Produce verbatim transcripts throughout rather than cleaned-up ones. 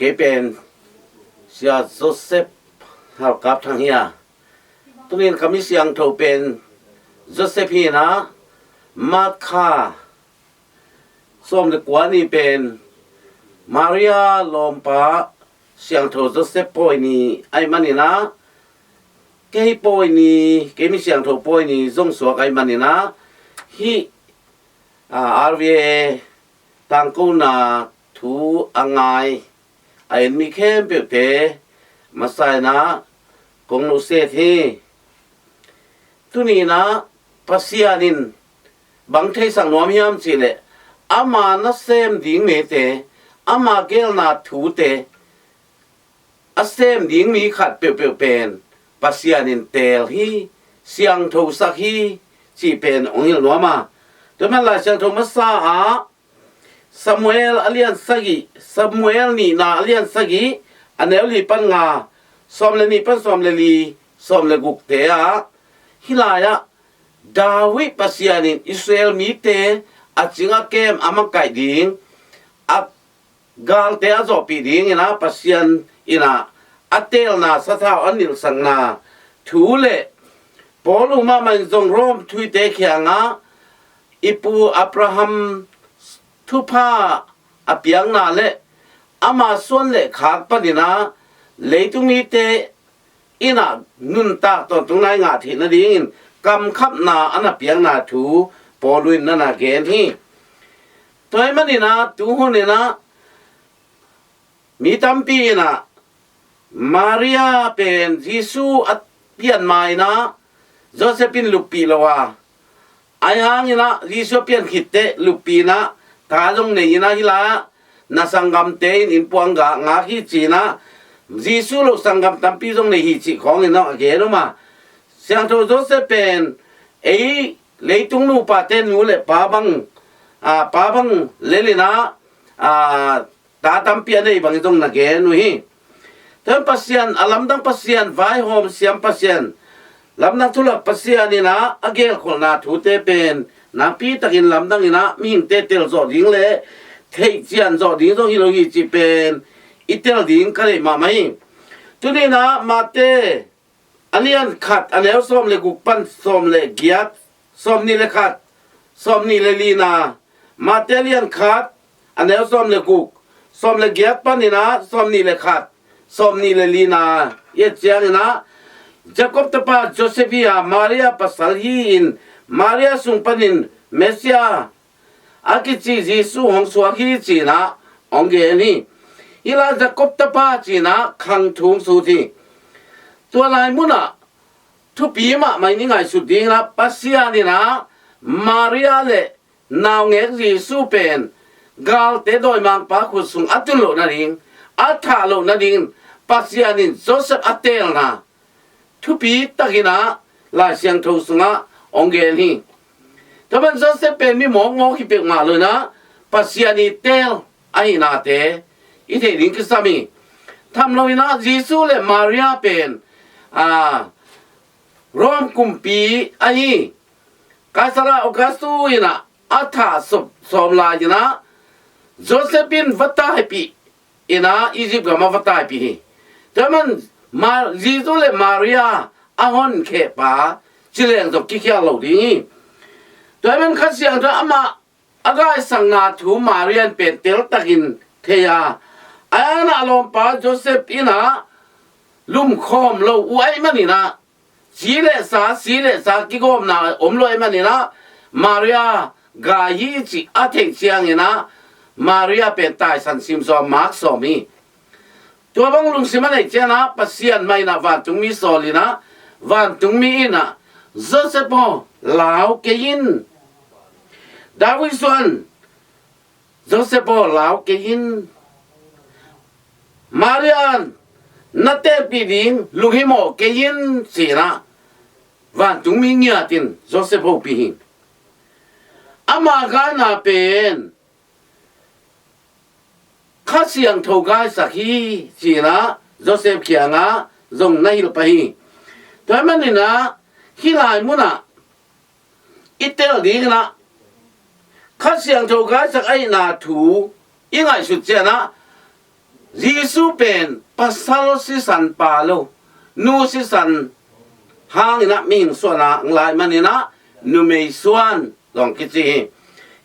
Kei pen Sia Joseph Halkap Thang hi a, tunin ka mi siangtho pen Joseph hi na, March kha sawm le kua ni pen Maria lawmpa siangtho Joseph pawi ni ahih manin ah, kei pawi ni, kei mi siangtho pawi ni zong suak ahih manin ah, hih, a, R V A tangkona thu a ngai a en mi khempeuhte masa in ah kong nusiat hi. Tuni in ah Pasian in bang theisak nuam hiam cih leh, ama nasem ding mite, ama geelna thute a sem ding mi khat peuhpeuh pen Pasian in teel hi, siangthosak hi, cih pen hong hilh nuam a. Tua man Lai Siangtho masa ah Samuel a lian sagih, Samuel nihna a lian sagih, a neu li pan nga, sawm le nih pan sawm le li, sawm le gukte ah, hih lai-ah David Pasian in Israel mite a cing a kem a makaih ding, a galte a zawhpih ding in ah Pasian in ah a teelna sathau a nilhsakna thu le Paul uh mahmah in zong Rome thuhite kiangah i pu Abraham thupha a piakna le ama suan le khak panin ah leitung mite in ah nuntak tawntung nai ngah theih nadingin kamkhapna a na piakna thu Paul in na na gen hi. Tua ahih manin ah tuhun in ah mi tampi in ah Maria pen Jesu a pian ma in ah Joseph in luppih lo a, ahi hangin ah Jesu a pian khit teh luppih in ah ta zong nei in ah, hih lai-ah na sanggamte in innpuang ngah ngak hi ci in ah, Jesu lo sanggam tampi zong nei hi cih khawngin ah a gen om a. Siangtho Joseph pen ei leitung nupate nu le pa bang, a, pa bang lel in ah, a, ta tampi a nei bangin zong na gen uh hi. Tua Pasian, a lamdang Pasian, vaihawm siam Pasian, lamdang thulak Pasian in ah a gelkholhna thute pen nakpi takin lamdang in ah mihingte tel zawh ding le theihcian zawh ding zong hi lo hi cih pen i tel ding ka deih mahmah hi. Tuni in ah Mate a lian khat, a neu sawm le guk pan sawm le giat, sawm nih le khat, sawm nih le lina, Mate a lian khat, a neu sawm le guk, sawm le giat panin ah sawm nih le khat, sawm nih le lina i et ciangin ah, Jacob tapa Joseph hi a, Maria pasal hi-in Maria sung panin Messiah a kici Jesu hong suak hi ci in ah hong gen hi. Hih lai Jacob tapa ci in ah khang thu hong sut hi. Tua lai munah thupi mahmah in i ngaihsut ding in ah Pasian in ah Maria le naungek Jesu pen galte dawimangpa khut sung a tun loh nading, a thah loh nadingin Pasian in Joseph a teelna thupi takin ah Lai Siangtho sungah hong gen hi. Tua man Joseph pen mi mawkmawk hi peuhmah lo in ah Pasian i teel ahihnate i theih ding kisam hi. Tham lo in ah Jesu le Maria pen, a, Rome kumpi ahi Kaisara Augustu in ah a thah sawm, sawm lai in ah Joseph in va taipih in ah Egypt gam ah va taipih hi. Tua man Ma-, Jesu le Maria a honkhehpa ci leng zong kikhial lo ding hi. Tua man Kha Siangtho amah a gaisakna thu Maria in pen teltakin thei a, a an ah lawmpa Joseph in ah lumkhawm lo uh ahih manin ah, ci le sa, si le sa kigawmna om lo ahih manin ah Maria gai hi cih a theih ciangin ah Maria pen taisan sim sawm, mak sawm hi. Tua bang lungsim a neih ciangin ah Pasian mah in ah vantungmi sawl in ah, vantungmi in ah, Joseph aw, lau kei in. David suan, Joseph aw, lau kei in. Maria na teelpih ding lunghimawh kei in ci in ah vantungmi ngiat in Joseph hopih hi. Ama gaina pen Kha Siangtho gaisak hi ci in ah Joseph kiangah zong na hilh pah hi. Tua ahih manin ah hih lai munah i tel ding in ah Kha Siangtho gaisak ahihna thu i ngaihsut ciangin ah Jesu pen pasal sisan pa lo, nu sisan hangin ah mihing suahna hong lai manin ah numei suan zong kici hi.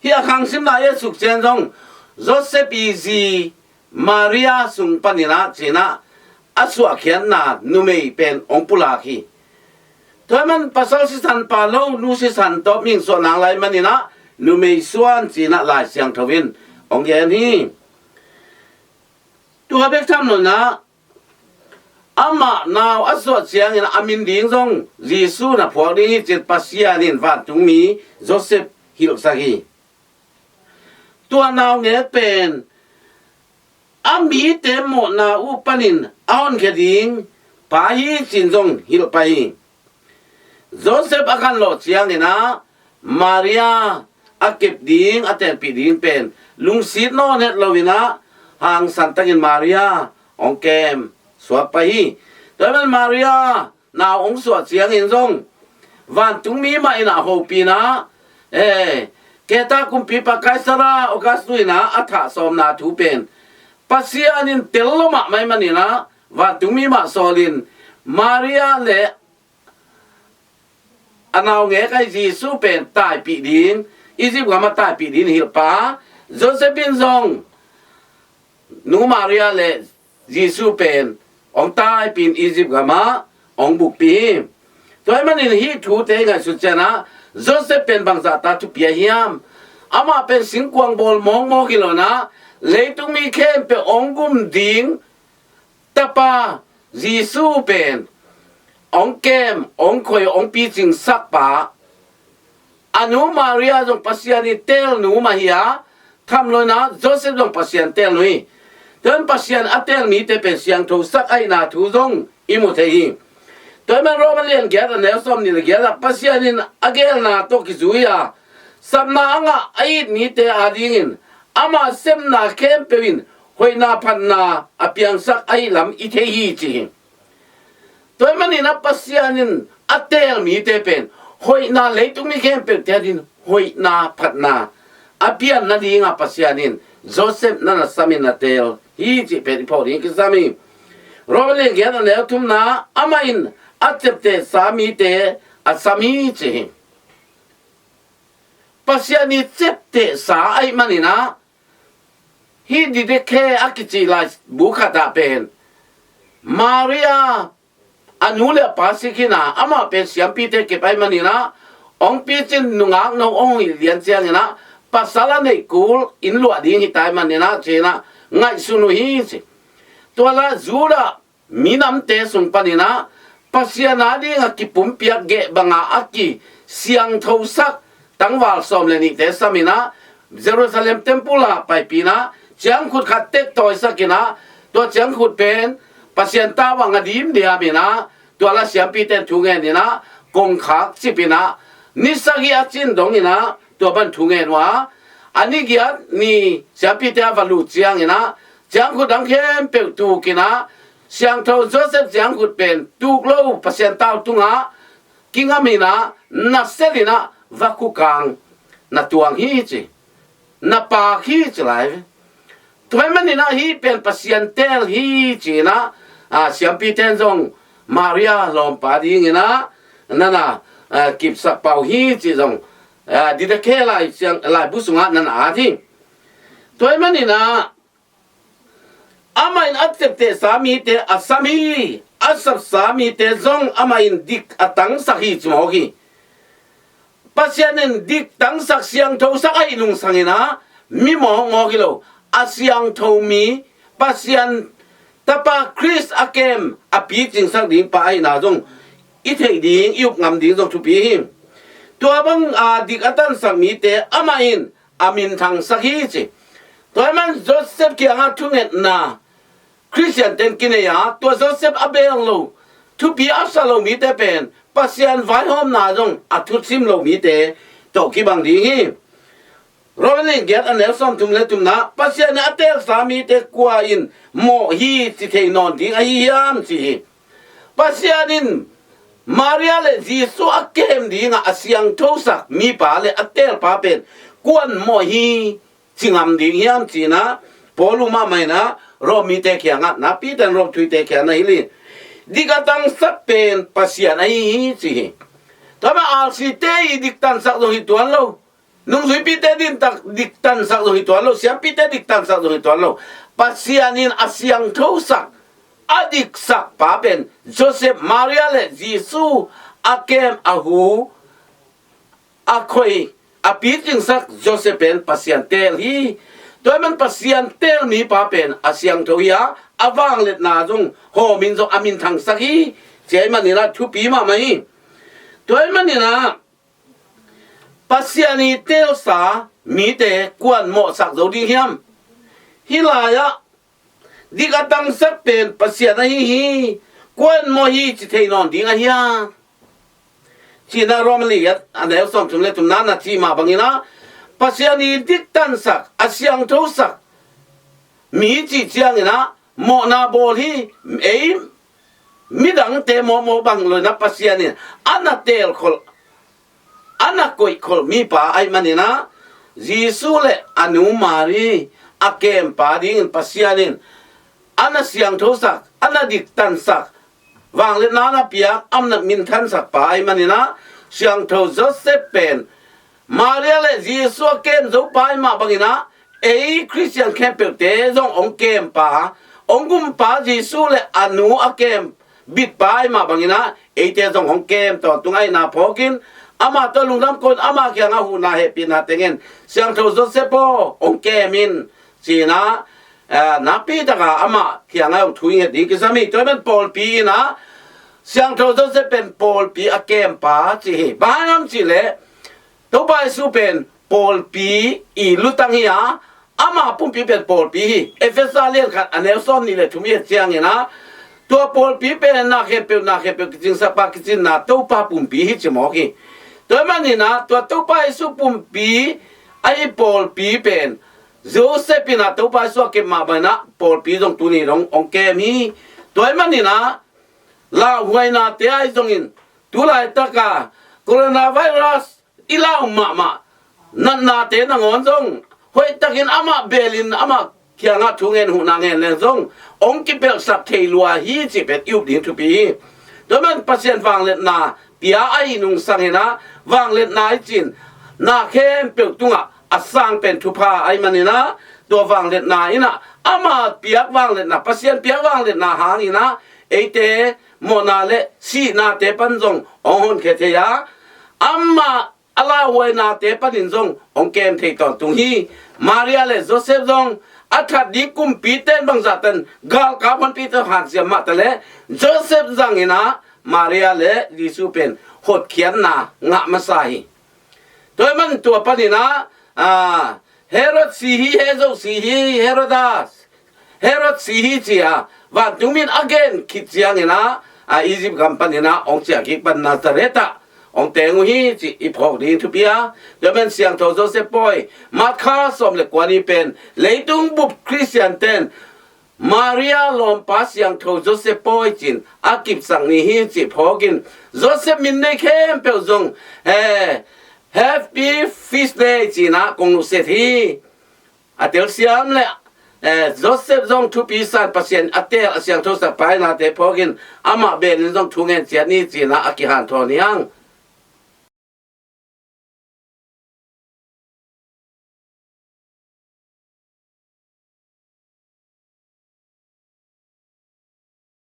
Hih a khang simna i et suk ciang zong Joseph i zi Maria sung panin ah ci-in ah a suahkhiatna numei pen hong pulak hi. Tua ahih man pasal sisan pa lo, nu sisan tawh mihing suahna hong lai manin ah numei suan ci-in ah Lai Siangtho in hong gen hi. Tua bek tham lo-in ah amah nau a suah ciangin a min ding zong Jesu na phuak ding hi ci-in Pasian in vantungmi Joseph hilhsak hi. Tua naungek pen a mite mawhna uh panin a honkhia ding pa hi ci-in zong hilh pah hi. Joseph a khanlawh ciangin ah Maria a kep ding, a teelpih ding pen lungsit nawn het lo-in ah hangsan takin Maria hong kem suak pah hi. Tua ahih man Maria nau hong suah ciangin zong vantungmi mah in ah hopih in ah, eh, Caesar kumpipa Kaisara Augustus in ah a thah sawmna thu pen Pasian in tel lo mahmah ahih manin ah vantungmi mah sawlin Maria le a naungek ahi Jesu pen taipih ding, Egypt gam ah taipih ding hilh pah. Joseph in zong nu Maria le Jesu pen hong taipih in Egypt gam ah hong bukpih hi. Tua ahih manin hih thute i ngaihsut ciangin ah Joseph pen bangzah ta thupi ahi hiam? Amah pen singkuang bawl mawkmawk hi lo-in ah leitung mi khempeuh hong gum ding Tapa Jesu pen hong kem, hong khoi, hong picingsak pa. A nu Maria zong Pasian i teelnu mah hi a, tham lo-in ah Joseph zong Pasian teelnu hi. Tua ahih man Pasian a teel mite pen siangthosak ahihna thu zong i mu thei hi. Tua ahih man Rom a lian giat a neu sawmnih le giat ah Pasian in a geelna tawh kizui a, sapna a ngah a it mite adingin ama sepna khempeuh in hoihna phatna a piangsak ahih lam i thei hi ci hi. Tua ahih manin ah Pasian in a teel mite pen hoihna, leitung mi khempeuhte adingin hoihna phatna a pian nadingah Pasian in Joseph na na samin na teel hi cih pen i phawk ding kisam hi. Rom a lian giat a neu thumna, amah in a ciaptehsa mite a sam hi ci hi. Pasian i ciaptehsa ahih manin ah hih Didache a kici laibu khat ah pen Maria a nu le a pa sik hi-in ah amah pen siampite kep ahih manin ah hong picin nungak no hong hilh lian ciangin ah pasal a neih kul inn luah ding hi ta ahih manin ah ci-in ah ngaihsun uh hi ci. Tua lai Judah minamte sung panin ah Pasian adingin a kipumpiak geh banga a kisiangthosak tangval sawm le nihte samin ah Jerusalem temple ah paipih in ah ciangkhut khat tektawisak in ah tua ciangkhut pen Pasian tau a nga dimdiam in ah tua lai siampite in thu ngen in ah kongkhak cip in ah ni sagih a cin dong in ah tua bang thu ngen uh a, a ni giat ni siampite a va lut ciangin ah ciangkhut dang khempeuh tuk in ah Siangtho Joseph ciangkhut pen tuk lo Pasian tau tungah kingam in ah na sel in ah va khukang na tuang hi ci, na pak hi ci lai ve. Tua ahih manin ah hih pen Pasian teel hi ci-in ah, a, siampite in zong Maria lawmpa dingin ah na na, a, kipsak pah uh hi cih zong, a, Didache lai siang, laibu sungah na na at hi. Tua ahih manin ah amah in a ciaptehsa mite a sam hi, a sapsa mite zong amah in dik a tangsak hi ci mawk hi. Pasian in dik tangsak siangthosak ahih nungsang in ah mi mawkmawk hi lo, a siangtho mi, Pasian Tapa Khrist a kem a picingsak ding pa ahihna zong i theih ding, i up ngam ding zong thupi hi. Tua bang a dik a tangsak mite amah in a minthangsak hi ci. Tua ahih man Joseph kiangah thungetna Khristian ten kinei a, tua Joseph a bel lo, thupi a sa lo mite pen Pasian vaihawmna zong a thusim lo mite tawh kibang ding hi. Rom a lian giat a neu sawmthum le thumna, Pasian in a teelsa mite kua in mawh hi ci thei nawn ding ahi hiam ci hi. Pasian in Maria le Jesu a kem dingah a siangthosak mipa le a teelpa pen kuan mawh hi ci ngam ding hiam ci-in ah Paul uh mahmah in ah Rom mite kiangah, nakpi ten Rom thuite kiangah na hilh hi. Dik a tangsak pen Pasian ahi hi ci hi. Tua mah R C te i diktansak zong hi tuan lo. Nungzuipite diktansak zong hi tuan lo. Siampite diktansak zong hi tuan lo. Pasian in a siangthosak, a diksak pa pen Joseph, Maria le Jesu a kem, a hu, a khoi, a picingsak Joseph pen Pasian teel hi. Tua ahih man Pasian teel mipa pen a siangtho hi a, a vangliatna zong hawmin zong a minthangsak hi. Tua ahih manin ah thupi mahmah hi. Tua ahih manin ah Pasian i teelsa mite kuan mawhsak zo ding hiam? Hih lai-ah dik a tangsak pen Pasian ahi hi, kuan mawh hi ci thei nawn ding ahi a, ci-in ah Rom a lian a neu sawmthum le thumna na cih mah bangin ah, Pasian i diktansak, a siangthosak mi cih ciangin ah mawhna bawl hi. Ei midangte mawhmawh bang lo-in ah Pasian in a na teelkholh, a na koihkholh mipa ahih manin ah, Jesu le a nu Mari a kempa dingin Pasian in a na siangthosak, a na diktansak, vangliatna na piak, a na minthansak pa ahih manin ah, Siangtho Joseph pen Maria le Jesu a kem zo pa ahih mah bangin ah, ei Khristian khempeuhte zong hong kempa, hong gumpa Jesu le a nu a kem bitpa ahih mah bangin ah, eite zong hong kem tawntung ahihna phawkin, amah tawh lungdam ko-in, amah kiangah huhna hehpihna teng in, Siangtho Joseph aw, hong kem in, ci-in ah, eh, nakpi takin amah kiangah hong thu i nget ding kisam hi. Tua ahih man pawlpi in ah Siangtho Joseph pen pawlpi a kempa ci hi. Bang hang hiam cih leh, Topa Jesu pen pawlpi i lutang hi a, ama pumpi pen pawlpi hi. Efesa lian khat a neu sawmnih le thum i et ciangin ah, tua pawlpi pen na khempeuh, na khempeuh kicinsakpa, kicinna Topa pumpi hi ci mawk hi. Tua ahih manin ah, tua Topa Jesu pumpi ahi pawlpi pen Joseph in ah Topa Jesu a kem mah bangin ah, pawlpi zong tuni dong hong kem hi. Tua ahih manin ah, lauhuainate ahi zongin, tu laitak a coronavirus i lau mahmah natnate nangawn zong hoihtakin amah belin amah kiangah thu ngen, huhna ngen leng zong hong kipelhsak thei lua hi cih pen i up ding thupi hi. Tua ahih man Pasian vangliatna pia ahi nungsang in ah, vangliatna i cih in na khempeuh tungah a sang pen thupha ahih manin ah, tua vangliatna in ah, ama piak vangliatna, Pasian piak vangliatna hangin ah, eite mawhna le sihnate pan zong hong honkhia thei a, amah a lauhuainate panin zong hong kem thei tawntung hi. Maria le Joseph zong a that ding kumpite in bangzah tan galkap honpite hanciam mah taleh, Joseph zangin ah Maria le Jesu pen hotkhiatna ngah masa hi. Tua ahih man tua panin ah, ah, Herod si hi, Herod si hi, Herodas, Herod si hi ci-a vantung mi in a gen khit ciangin ah, a Egypt gam panin ah hong ciah kik pan Nazareth ah hong teng uh hi cih i phawk ding thupi a. Tua ahih man Siangtho Joseph pawi, March kha sawm le kua ni pen leitung bup Khristian ten Maria lawmpa Siangtho Joseph pawi ci-in a kipsak ni hi cih phawkin, Joseph min nei khempeuh zong, eh, Happy Feast Day ci-in ah kong nusiat hi. A telsiam le, eh, Joseph zong thupi sa-in, Pasian a teel, a siangthosak pa ahihnate phawkin, amah belin zong thu ngen ciat ni ci-in ah a kihanthawn hi hang.